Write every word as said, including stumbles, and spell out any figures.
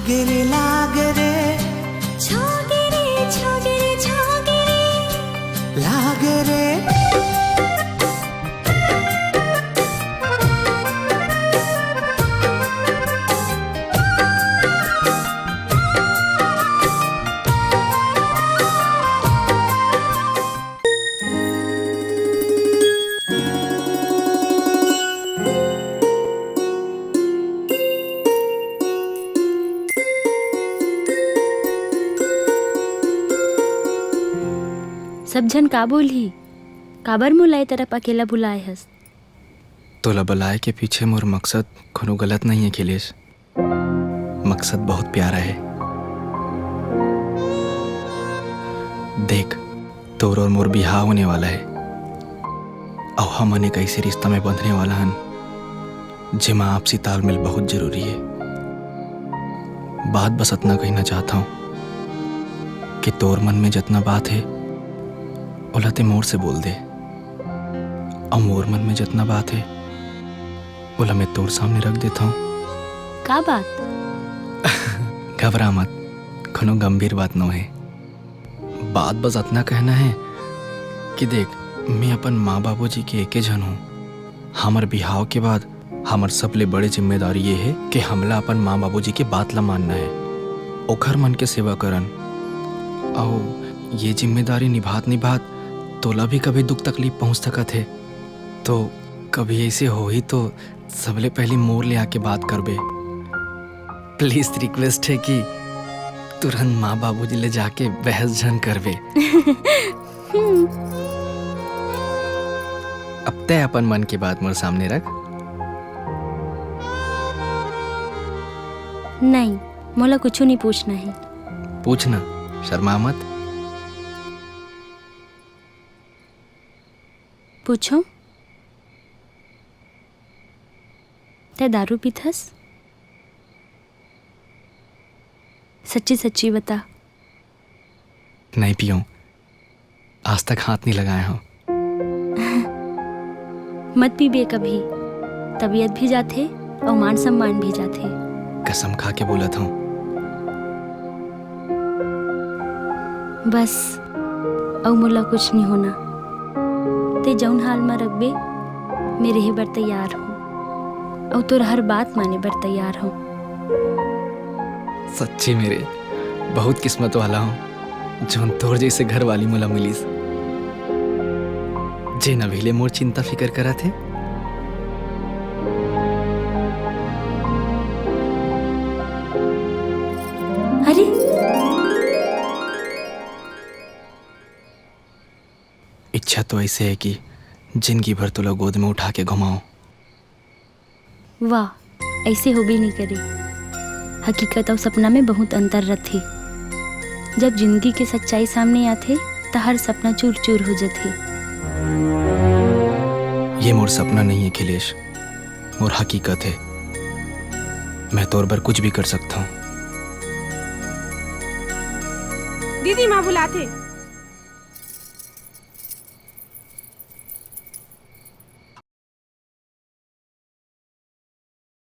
गिरे लाग रे, छोगे रे, छोगे रे, छोगे रे। लाग रे। सब झन का बोलही? काबर मोला ए तरफ अकेला बुलाए हस? तोला बुलाए के पीछे मोर मकसद कोनो गलत नहीं है, अखिलेश। मकसद बहुत प्यारा है। देख, तोर और मोर बिहाव होने वाला है, अउ हमन एक ऐसे रिश्ता में बंधने वाला हन, जेमा आपसी तालमेल बहुत जरूरी है। बात बस अतना कहना चाहत हूँ कि तोर मन में जतना बात है, ओला ते मोर से बोल दे, अउ मोर मन में जतना बात है, ओला मैं तोर सामने रख देता हूँ। का बात? घबरा मत, कोनो गंभीर बात नो है। बात बस अतना कहना है कि देख, मैं अपन माँ बाबूजी के एके झन हूँ। हमर बिहाव के बाद हमर सबले बड़े जिम्मेदारी ये है कि हमला अपन माँ बाबूजी के बात ला मानना है, ओखर मन के सेवा करन। अउ ये जिम्मेदारी निभात निभात तोला भी कभी दुख तकलीफ पहुँच सकत है, तो कभी ऐसे होही तो सबले पहली मोर ले आके बात करबे। प्लीज रिक्वेस्ट है कि तुरंत माँ बाबूजी ले जाके बहस झन करबे। अब तय अपन मन के बात मोर सामने रख। नहीं, मोला कुछ नहीं पूछना है। पूछना, शर्मा मत। पूछो। तै दारू पीथस? सच्ची सच्ची बता। नहीं पीऊँ, आज तक हाथ नहीं लगाए हूँ। मत पीबे कभी, तबीयत भी जाथे अउ मान सम्मान भी जाथे। कसम खा के बोलत हूँ। बस, अउ मोला कुछ नहीं होना। ते जौन हाल म रखबे, मैं रेहे बर तैयार हूँ, अउ तोर हर बात माने बर तैयार हूँ। सच्ची मेरे बहुत किस्मत वाला हूँ, जौन तोर जैसे घर वाली मोला मिलिस, जेन अभी ले मोर चिंता फिकर करत हे। अरे, इच्छा तो ऐसे है कि जिंदगी भर तोला गोद में उठा के घुमाऊं। वाह, ऐसे होबे नहीं करे। हकीकत अउ सपना में बहुत अंतर रथे। जब जिंदगी के सच्चाई सामने आथे, त हर सपना चूर चूर हो जथे। ये मोर सपना नहीं है अखिलेश, मोर हकीकत है। मैं तोर बर कुछ भी कर सकता हूँ। दीदी माँ बुलाथे।